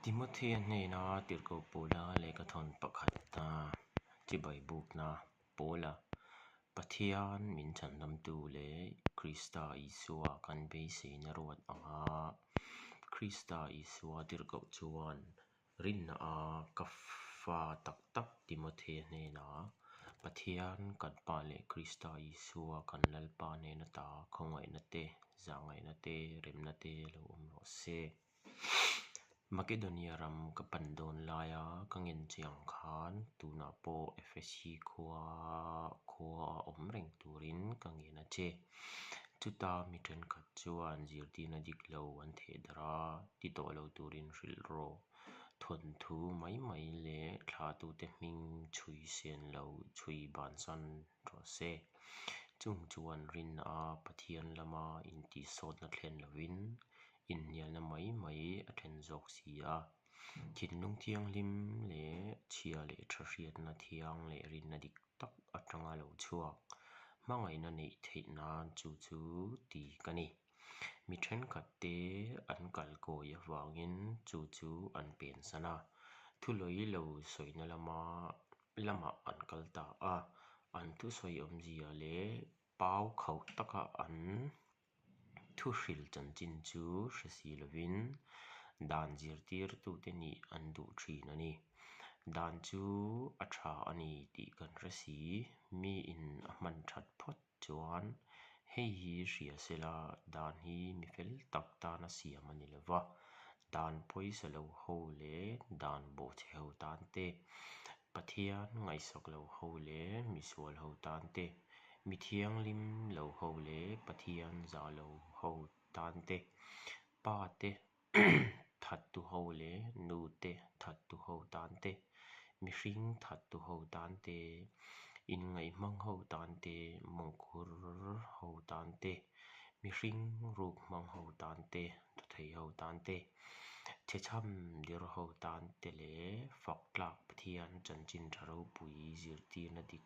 Timothea hnena tirhkoh Paula lehkhathawn pakhata chibai bukna Paula, Pathian min chhandamtu leh Krista Isua kan beiseina ruat anga Krista Isua tirhkoh chuan Rinna a ka fa tak tak Timothea hnenah Pathian kan Pa leh Krista Isua kan Lalpa hnena ta khawngaihna te, zahngaihna te, remna te lo awm rawh se. Makedonia ram ka pan dawn laia ka ngen che ang khan tunah pawh Efesi khua khua a awm reng turin ka ngen a che. Chuta mi thenkhat chuan zirtirna dik lo an theh darh a, ti tawh lo turin hrilh rawh. Thawnthu mai mai leh thlatute hming chhui sen lo chhui bansan rawh se. Chung chuan rinna a Pathian lama intihsawtna thlen lovin inhnialna mai mai a thlen zawk si a. Thinlung thianghlim leh chhia leh tha hriatna thiang leh rinna dik tak atanga lo chhuak hmangaihna neih theih nan chu chu ti ka ni. Mi thenkhat te an kal kawi avangin chu chu an pensan a, thulawi lo sawina lama lamah an kal ta a, an thusawi awmzia leh pau khauh taka an Thuhril chanchin chu hre si lovin dan zirtirtute nih an duh thin a ni. Dan chu a tha a ni tih kan hre si, miin a hman that phawt chuan hei hi hria sela dan hi mi fel tak tana siam a ni lova, dan pawisa lo ho leh dan bawhchhe ho tan te, Pathian ngaihsak lo ho leh misual ho tan te, Mi thianghlim lo ho leh Pathian zah lo ho tan te, pa te thattu ho leh nu te thattu ho tan te, mihring thattu ho tan te, inngaihhmang ho tan te, mawngkhur ho tan te, mihring ruk hmang ho tan te, dawthei ho tan te, chhechham dir ho tan te leh fak tlak Pathian chanchin tha ropui zirtirna dik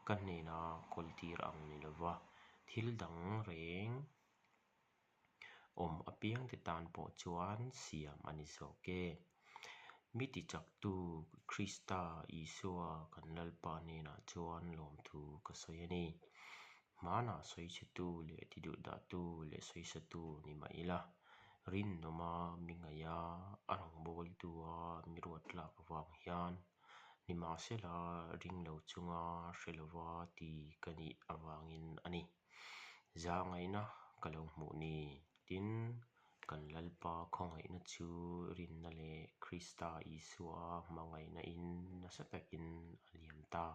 Ka hnena kawltir ang ni lova, thil dang reng awm apiangte tan pawh chuan siam a ni zawk e. Mi tichaktu Krista Isua kan Lalpa hnenah chuan lawmthu ka sawi a ni. Hmanah sawichhetu leh tiduhdahtu leh sawisatu ni mah ila, rinawma mi ngaiha a rawngbawltua mi ruat tlak avang hian Nimahsela, ring lo chunga hre lova ti ka nih avangin a ni. Zahngaihna ka lo hmuh ni. Tin, kan Lalpa khawngaihna chu rinna leh Krista Isua hmangaihna in nasa takin a liam ta.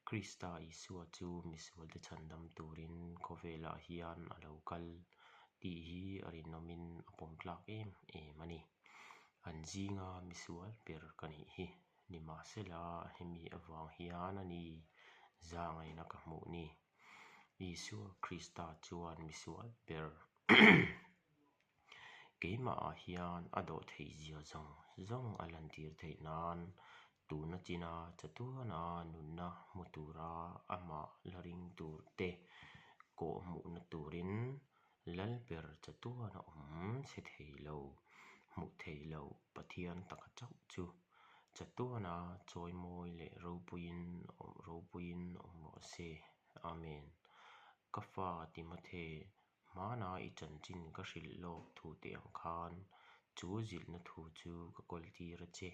Krista Isua chu misualte chhandam turin khawvelah hian a lo kal tih hi a rinawmin a pawm tlak em em a ni. An zinga misual ber ka nih hi. Nimahsela, hemi avang hian a ni zahngaihna ka hmuh ni. Isua Krista chuan misual ber keimahah hian a dawh theihzia zawng zawng a lantir theih nan tuna china chatuana nunna hmu tura amah la ring turte kawh hmuhna turin Lalber chatuan a awm chhe thei lo, hmuh theih loh Pathian taka chauh chu chatuana chawimawi leh ropuiin ropuiin awm rawh se. Amen. Ka fa Timothe, hmana i chanchin ka hrilh lawk thu teh ang khan chu zilhna thu chu ka kawltir a che.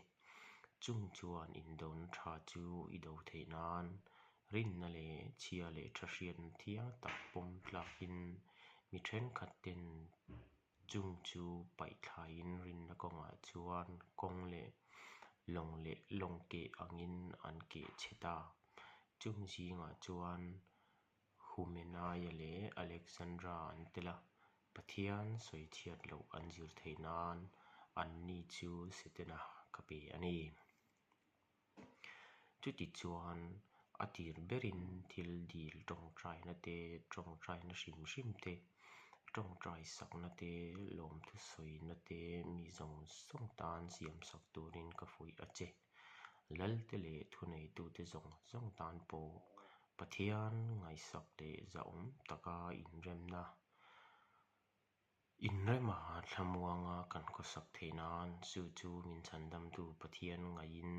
Chung chuan indona tha chu i do theih nan Rinna leh chhia leh tha hriatna thiang tak pawm tlakin mi thenkhat ten chung chu paih thlaiin rinna kawngah chuan kawng leh lawng leh lawng keh angin an keh chhe ta. Chung zingah chuan Humenaia leh Alexandra an tel a, Pathian sawi chhiat loh an zir theih nan anni chu Setana ka pe a ni. Chutichuan, a tir berin thil dil tawngtaina te, tawngtaina hrim hrim te, tawngtai sakna te, lawmthu sawina te mi zawng zawng tan siam sak turin ka fuih a che. Lalte leh thuneitute zawng zawng tan pawh Pathian ngaihsak leh zahawm taka inremna. Inrema thlamuanga kan khawsak theih nan chu chu min chhandamtu Pathian ngaihin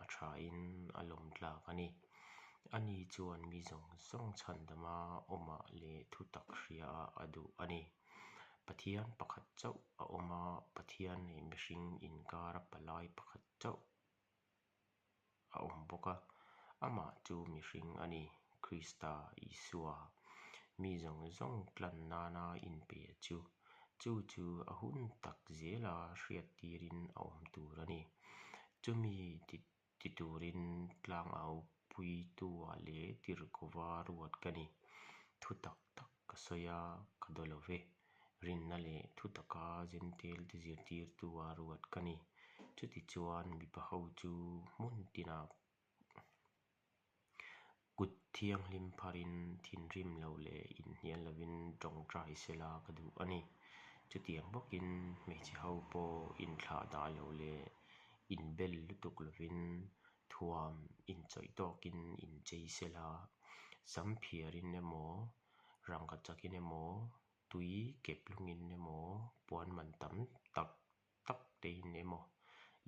a thain a lawmtlak a ni. Ani chuan mi zawng zawng chhandama awmah leh thutak hriaah a duh a ni. Pathian pakhat chauh a awm a, Pathian leh mihring inkara palai pakhat chauh a awm bawk a, amah chu mihring a ni, Krista Isua. Mi zawng zawng tlan nana inpe chu, chu chu a hun tak zela hriattirin a awm tur a ni. Chumi ti turin tlangau puitua leh tirhkova ruat ka ni. Thu tak tak ka sawi a, ka daw lo ve. Rinna leh thutaka Jentail-te zirtirtua ruat ka ni. Chutichuan, mipa ho chu hmun tinah kut thianghlim pharin thinrim lo leh inhnial lovin tawngtai sela ka duh a ni. Chutiang bawkin hmeichhe ho pawh inthlah dah lo leh inbel lutuk lovin thuam inchawih tawkin inchei sela, sam phiarin emaw, rangka chakin emaw, tui kep lungin emaw, puan man tam tak tak tein emaw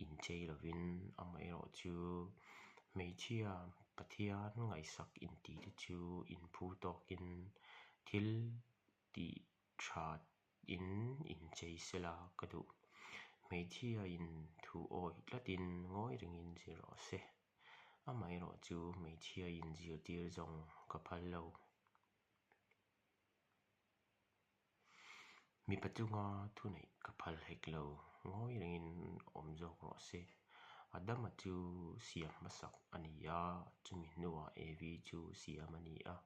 inchei lovin amaherawhchu hmeichhia Pathian ngaihsak intihte chu inphu tawkin thil tih that in inchei sela ka duh. Hmeichhiain thu awih tlatin ngawi rengin zir rawh se. Amaherawhchu hmeichhiain zirtir zawng ka phal lo. Mipa chunga thuneih ka phal hek lo, ngawi rengin awm zawk rawh se. Adama chu siam hmasak a ni a, chumi hnuah Evi chu siam a ni a.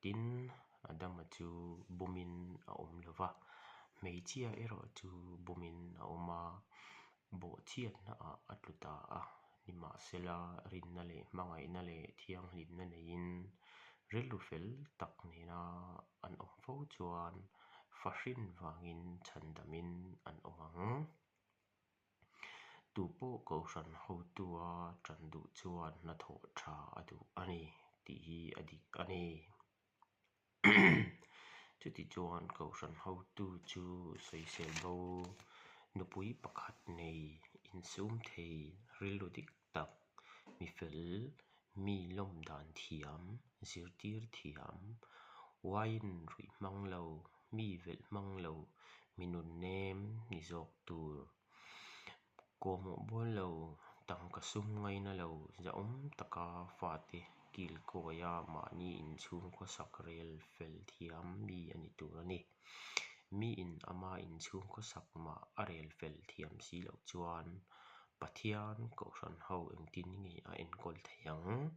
Tin, Adama chu bumin a awm lo va, hmeichhia erawh chu bumin a awm a, bawhchhiatnaah a tlu ta a. Nimahsela, rinna leh hmangaihna leh thianghlimna neiin rilru fel tak nena an awm fo chuan fahrin vangin chhandamin an awm ang. Tupawh Kohhran hotua tan duh chuan hnathawh tha a duh a ni tih hi a dik a ni. Chutichuan Kohhran hotu chu sawisel bo, nupui pakhat nei, insum thei, rilru dik tak, mi fel, mi lawm dan thiam, zirtir thiam, wine ruih hmang lo, mi velh hmang lo, mi nun nem ni zawk tur. Kawhmawh bual lo, tangka sum ngaina lo, zahawm taka fate kilkawia mahni inchhung khawsak rel fel thiam mi a ni tur a ni. Miin ama inchhung khawsak mah a rel fel thiam si loh chuan Pathian Kohhran ho engtin nge a enkawl theih ang?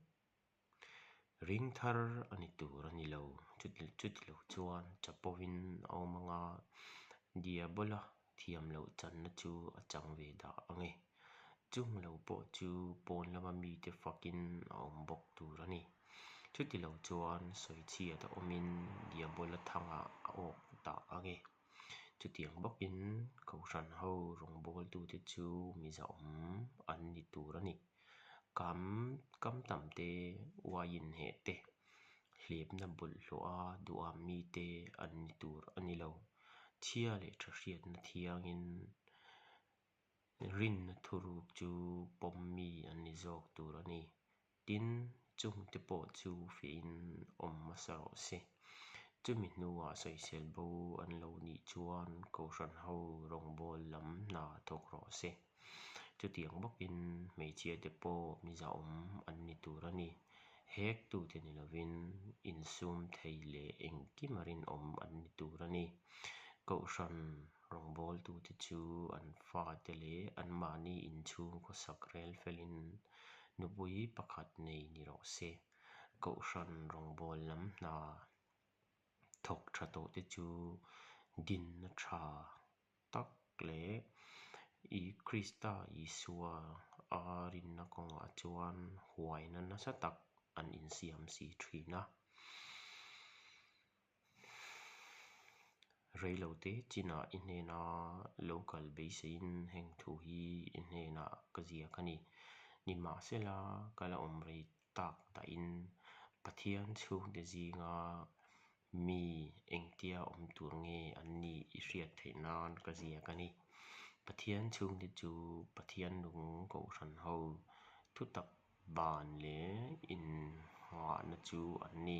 Ring thar a ni tur a ni lo. Chuti lo chuan chapovin a awm ang a, Diabola thiam loh channa chu a chang ve dah ang e. Chung lo pawh chu pawn lama mite fakin a awm bawk tur a ni. Chuti lo chuan sawichhiat a awmin Diabola thangah a awk dah ang e. Chutiang bawkin Kohhran ho rawngbawltute chu mizahawm an ni tur a ni. Kam kam tam te, uaiin heh te, hlepna bawlhhlawha duham mite an ni tur a ni lo. Chhia leh tha hriatna thiangin rinna thuruk chu pawm mi an ni zawk tur a ni. Tin, chungte pawh chu fiahin awm hmasa rawh se. Chumi hnuah sawisel bo an lo nih chuan Kohhran ho rawngbâwl lam hna thawk rawh se. Chutiang bawkin hmeichhiate pawh mizahawm an ni tur a ni. Hektute ni lovin insum thei leh engkima rinawm an ni tur a ni. Kohhran rawngbâwltute chu an fate leh anmahni inchhung khawsak rel felin Nupui pakhat nei ni rawh se. Kohhran rawngbâwl lam hna thawk tha tawh te chu dinna tha tak leh i Krista Isua a rinna kawngah chuan huaina nasa tak an insiam si thin a. Reilote chinah i hnena lo kal beiseiin heng thu hi i hnenah ka ziak a ni. Nimahsela, ka la awm rei tak dahin Pathian chhungte zinga Mi engtia awm tur nge an nih i hriat theih nan ka ziak a ni. Pathian chhungte chu Pathian nung kohhran ho thutak ban leh innghahna chu an ni.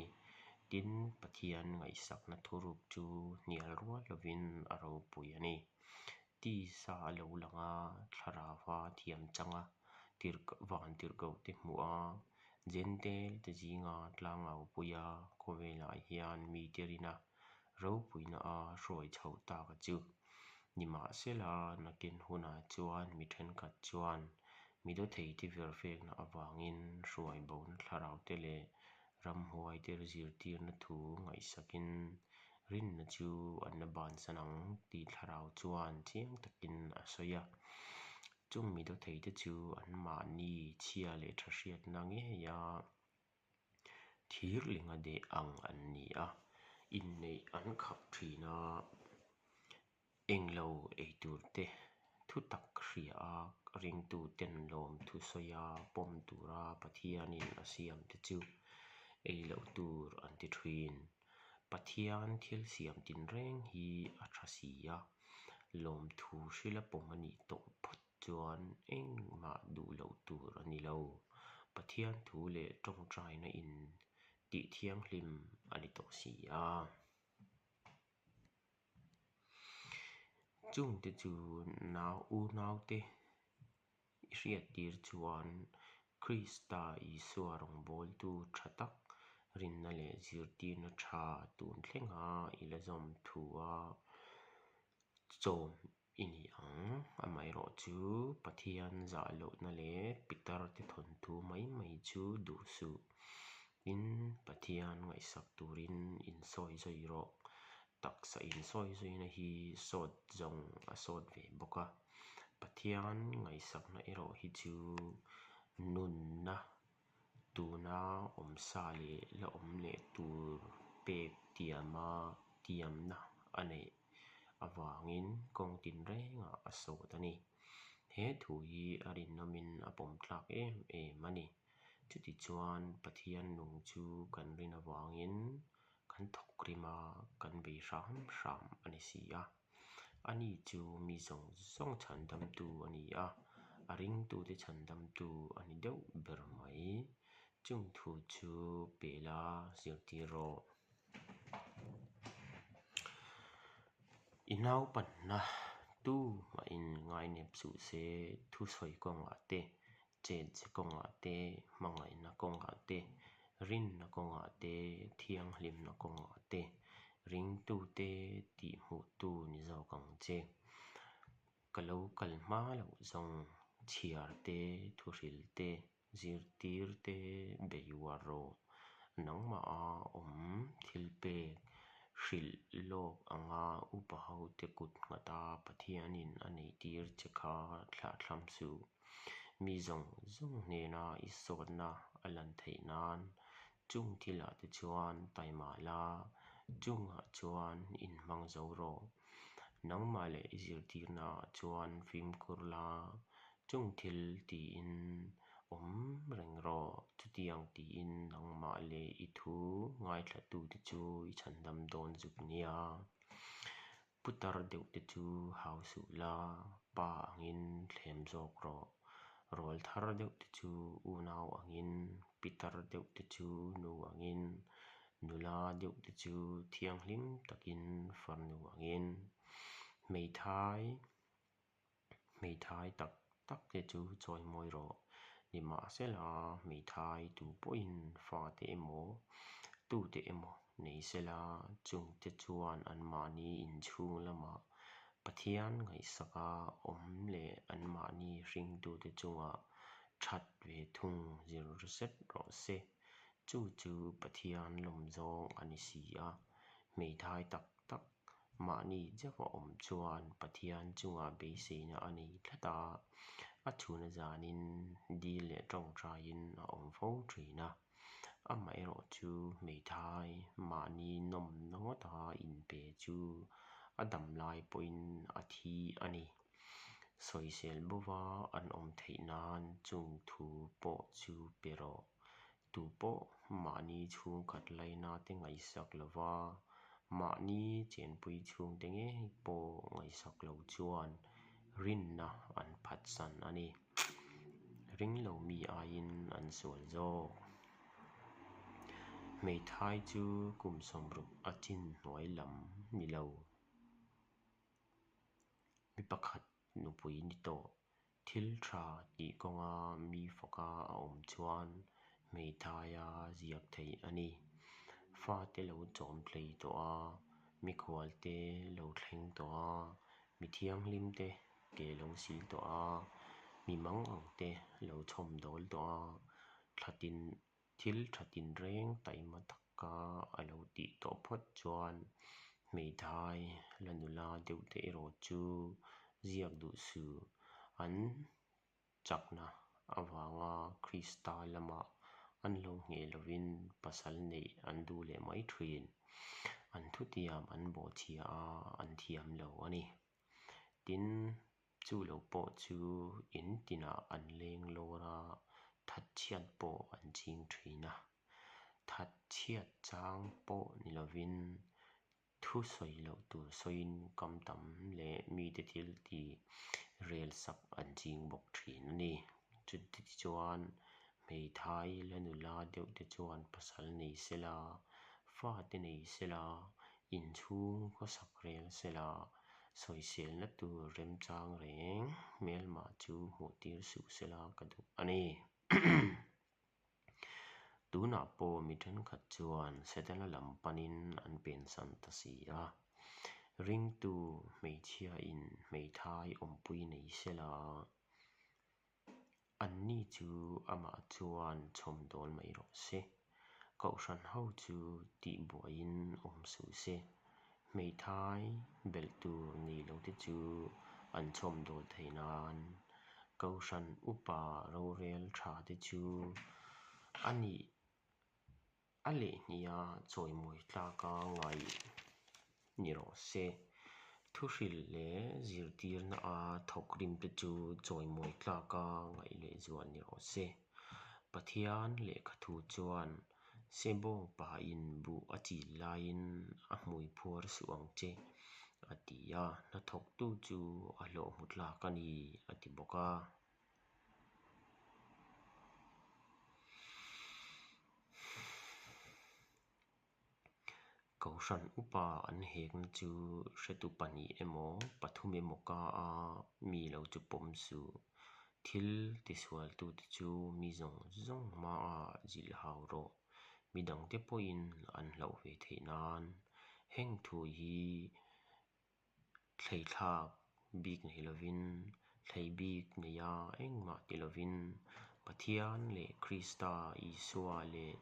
Tin, Pathian ngaihsakna thuruk chu hnial rual lovin a ropui a ni. Tisa a lo lang a, thlarauva thiam chang a, van tirhkohte hmuh a, Jentail te zinga tlangau pui a, khawvelah hian mite rina ropuina a hruai chhoh tak a chu. Nimahsela, nakin hunah chuan mi thenkhat chuan mi dawtheite virfekna avangin hruai bona thlaraute leh ramhuaite zirtirna thu ngaihsakin rinna chu an la bansan ang tih thlarau chuan chiang takin a sawi a. Chung mi dawtheite chu anmahni chhia leh tha hriatna ngeia thirlinga deh ang an ni a, inneih an khap thin a, englo ei tur te thutak hria a, ringtuten lawmthu sawia pawm tura Pathianin a siam te chu ei loh tur an ti thin. Pathian thil siam tinreng hi a tha si a, lawmthu hrila pawm a nih tawh phawt chuan engmah duh loh tur a ni lo. Pathian thu leh tawngtaina in tih thianghlim a ni tawh si a. Chungte chu nau unaute i hriattir chuan Krista Isua rawngbawltu tha tak rinna leh zirtirna tha tun thlenga i la zawm thu a chawm i ni ang. Amaherawhchu, Pathian zah lohna leh Peter-te thawnthu mai mai chu duh suh. Tin, Pathian ngaihsak turin insawi zawi rawh. Taksa insawi zawina hi sawt zawng a sawt ve bawk a. Pathian ngaihsakna erawh hi chu nunna tuna awmsa leh la awm leh tur pek tiama tiamna a neih avangin kawng tinrengah a sawt a ni. He thu hi a rinawmin a pawm tlak em em a ni. Chutichuan Pathian nung chu kan rin avangin kan thawk rim a, kan bei hram hram a ni si a. Ani chu mi zawng zawng chhandamtu a ni a, a ringtute chhandamtu a ni deuh ber mai. Chung thu chu pe la zirtir rawh. I naupanna tu mahin ngainep suh se, thusawi kawngah te, chenche kawngah te, hmangaihna kawngah te, rinna kawngah te, thianghlimna kawngah te, ringtute tihhmuhtu ni zawk ang che. Ka lo kal hma loh zawng chhiar te, thuhril te, zirtir te bei uar rawh. Nangmaha awm thil pek hrilh lawk anga upa hote kut nghata Pathianin a neihtir che kha thlahthlam suh. Mi zawng zawng hnena i sawtna a lan theih nan chung thilah te chuan taima la, chungah chuan inhmang zo rawh. Nangmah leh i zirtirnaah chuan fimkhur la, chung thil tiin awm reng rawh. Chutiang tiin nangmah leh i thu ngaithlatute chu i chhandam dawn zuk nia. Putar deuh te chu hau suh la, pa angin thlem zawk rawh. Rawl thar deuh te chu unau angin, pitar deuh te chu nu angin, nula deuh te chu thianghlim takin farnu angin. Hmeithai Hmeithai tak tak te chu chawimawi rawh. Nimahsela, hmeithai tu pawhin fate emaw, tute emaw nei sela, chungte chuan anmahni inchhung lamah Pathian ngaihsaka awm leh anmahni hringtute chungah that ve thung zir zet rawh se. Chu chu Pathian lawmzawng a ni si a, hmeithai tak tak mahni chauh a awm chuan Pathian chungah beiseina a nei tlat a, a chhuna zanin dil leh tawngtaiin a awm fo thin a. Amaherawhchu hmeithai mahni nawmna ngawta inpe chu a dam lai pawhin a thi a ni. Sawisel bova an awm theih nan chung thu pawh chu pe rawh. Tupawh mahni chhungkhat lainate ngaihsak lova, mahni chenpui chhungte ngei pawh ngaihsak lo chuan rinna an phatsan a ni. Ringlo mi aiin an sual zawk. Hmeithai chu kum 60 a chin hnuai lam ni lo. Mi pakhat nupui ni tawh, thil tha tih kawnga mi faka a awm chuan hmeithaia ziak theih a ni. Fate lo chawm tlei tawh a, mikhualte lo thleng tawh a, mi thianghlimte ke lo sil tawh a, mi mangangte lo chhawmdawl tawh a, thlatin Thil tha tinreng taima taka a lo tih tawh phawt chuan hmeithai la nula deuh te erawh chu ziak duh suh. An chakna avanga Krista lamah an lo ngheh lovin pasal neih an duh leh mai thin. An thutiam an bawhchhia a, an thiam lo a ni. Tin, chu lo pawh chu in tinah an leng lawr a, thatchhiat pawh an ching thin a. Thatchhiat chang pawh ni lovin thu sawi loh tur sawiin kam tam leh mite thil ti rel sak an ching bawk thin a ni. Chuti chuan hmeithai la nula deuh te chuan pasal nei sela, fate nei sela, inchhung khawsak rel sela, sawiselna tur remchang reng hmelmah chu hmuh tir suh sela ka duh a ni. Tunah pawh mi thenkhat chuan Setana lam panin an pensan ta si a. Ringtu hmeichhiain hmeithai awmpui nei sela, Anni chu amah chuan chhawmdawl mai rawh se. Kohhran ho chu tihbuaiin awm suh se. Hmeithai belh tur nei lote chu an chhawmdawl thei nan. Kohhran upa rorel tha te chu a nih A lehhniha chawimawi tlaka ngaih ni rawh se. Thuhrilh leh zirtirna a thawk rimte chu chawimawi tlaka ngaih lehzual ni rawh se. Pathian lehkhathu chuan Sebawng pahin buh a chil laiin a hmui phuar suh ang che, a ti a, hnathawktu chu a hlawh hmu tlak a ni, a ti bawk a. Kohhran upa an hekna chu hretu pahnih emaw pathum emaw ka a mi lo chu pawm suh. Thil tisualtute chu mi zawng zawng hmaah zilh hau rawh. Midangte pawhin an hlauh ve theih nan heng thu hi Thleithlak bik nei lovin, thlei bik neia engmah ti lovin Pathian leh Krista Isua leh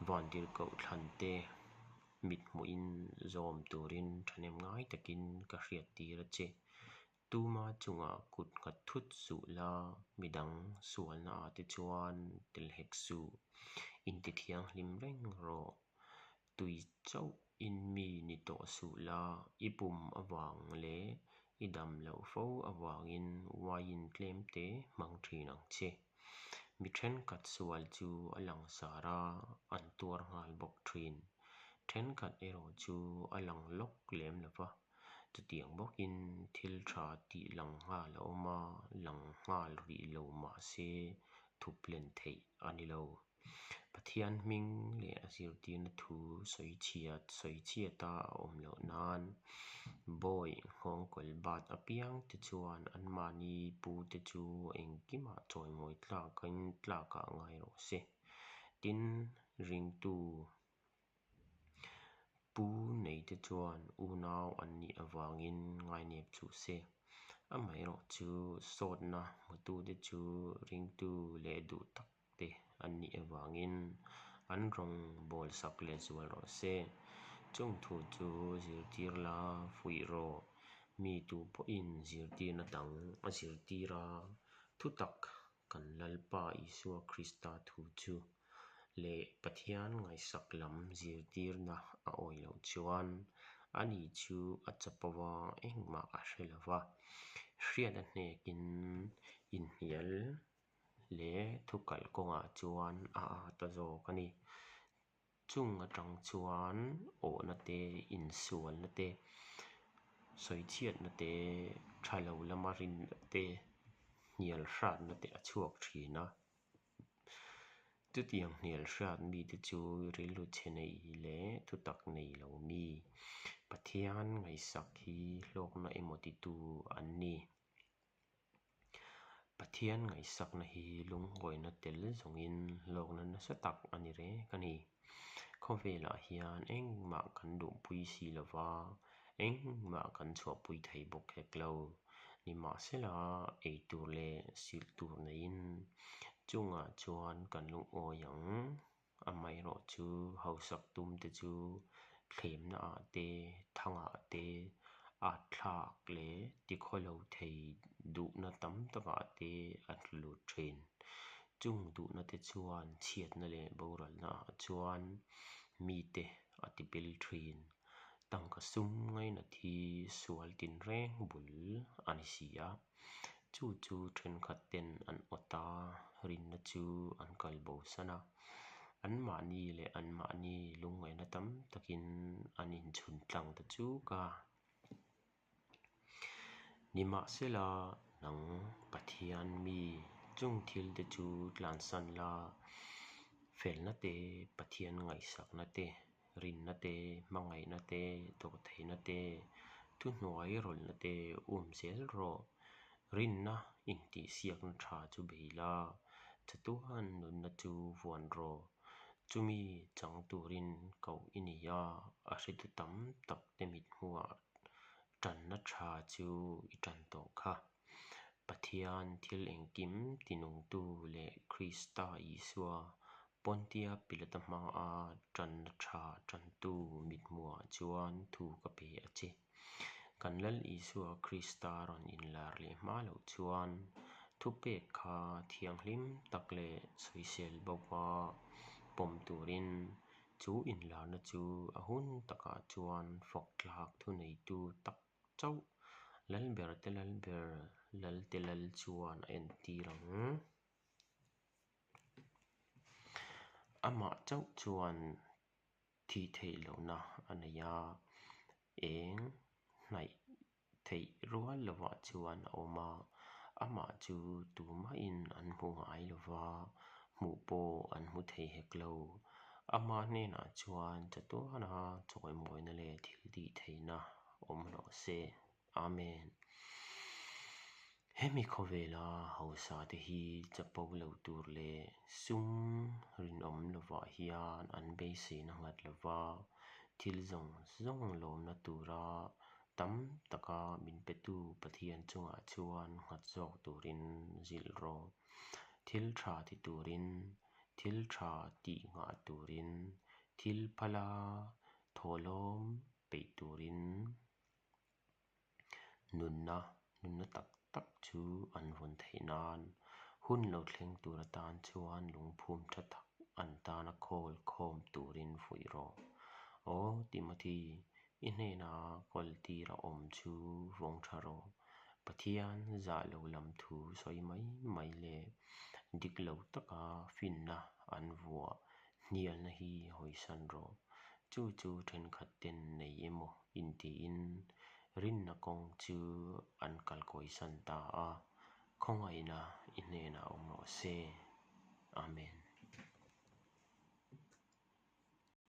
Vantirhkoh thlante mit hmuhin zawm turin thahnem ngai takin ka hriattir a che. Tuma chungah kut nghat thut suh la, midang sualna ah te chuan tel hek suh. Intithianghlim reng rawh. Tui chauh in mi ni tawh suh la, i pum avang leh i dam loh fo avangin wine tlem te hmang thin ang che. Mi thenkhat sual chu a langsar a, an tuar nghal bawk thin. Thenkhat erawh chu a lang lawk lem lo va, chutiang bawkin thil tha tih lang nghal a awm a, lang nghal rih lo mah se thup len theih a ni lo. Pathian hming leh a zirtirna thu sawi chhiat sawi chhiata a awm loh nan bawi nghawngkawl bat apiang te chuan anmahni pu te chu engkimah chawimawi tlakin tlakah ngai rawh se. Tin, ringtu Pu neite chuan unau an nih avangin ngainep chuh se. Amaherawh chu sawtna hmutute chu ringtu leh duh tak te an nih avangin an rawng bawl sak leh zual rawh se. Chung thu chu zirtir la fuih rawh. Mi tu pawhin zirtirna dang a zirtir a, thutak Kan Lalpa Isua Krista thu chu leh Pathian ngaihsak lam zirtirna a awih loh chuan ani chu a chapo va, engmah a hre lo va, hriat a hnekin inhnial leh thu kalh kawngah chuan a â ta zawk a ni. Chung atang chuan awhna te, insualna te, sawichhiatna te, tha lo lama rinna te, hnial hratna te a chhuak thin a. Chutiang hnial hrat mite chu rilru chhe nei leh thutak nei lo mi, Pathian ngaihsak hi hlawkna emaw titu an ni. Pathian ngaihsakna hi lungawina tel zawngin hlawkna nasa tak a ni reng a ni. Khawvelah hian engmah kan duhpui si lo va, engmah kan chhuahpui thei bawk hek lo. Nimahsela, eitur leh silh tur neiin chungah chuan kan lungawi ang. Amaherawh chu hausak tum te chu thlemna ah te, thang ah te, at thlak leh tikhaw lo thei duhna tam tak ah te a tlu lut thin. Chung duhna te chuan chhiatna leh boralna ah chuan mite a ti pil thin. Tangka sum ngainat hi sual tinreng bul a ni si a. Chu chu thenkhat ten an awt a, rinna chu an kal bosan a. Anmahni leh anmahni lungngaihna tam takin an inchhun tlang ta chuk a. Nimahsela, nang Pathian mi chung thil te chu tlansan la, felna te, Pathian ngaihsakna te, rinna te, hmangaihna te, dawhtheihna te, thuhnuai rawlhna te um zel rawh. Rinna intihsiakna tha chu bei la, chatuan nunna chu vuan rawh. Chumi chang turin koh i ni a, a hretu tam tak te mithmuhah tanna tha chu i tan tawh kha. Pathian thil engkim tinungtu leh Krista Isua Pontia Pilata hmaa tanna tha tantu mithmuhah chuan thu ka pe a che. Kan Lal Isua Krista rawn inlar leh hma loh chuan thupek kha thianghlim tak leh sawisel bova pawm turin chu inlarna chu a hun takah chuan fawk thlak thuneitu tak chauh Lalber te Lalber, Lalte Lal chuan a entir ang. Amah chauh chuan thih theih lohna a nei a, eng hnaih theih rual lovah chuan a awm a, amah chu tumahin an hmu ngai lo va, hmuh pawh an hmu thei hek lo. Ama hnenah chuan chatuana chawimawina leh thil tih theihna awm rawh se. Amen. Hemi khawvela hausa te hi chapo lo tur leh sum rinawm lovah hian an beiseina nghat lova, thil zawng zawng lawmna tura tam taka min petu Pathian chungah chuan nghat zawk turin zilh rawh. Thil tha ti turin, thil tha tih nghah turin, thil phala thawhlawm peih turin nunna, nunna tak tak chu an vawn theih nan hun lo thleng tur atan chuan lungphum tha tak an tana khawl khawm turin fuih rawh. Aw Timothy, i hnena kawl tir a awm chu vawng tha rawh. Pathian zah lo lam thu sawi mai mai leh dik lo taka finna an vuah hnialna hi hawisan rawh. Chu chu thenkhat ten nei emaw intiin rinna kawng chu an kalkawisan ta a, khawngaihna i hnenah awm rawh se. Amen.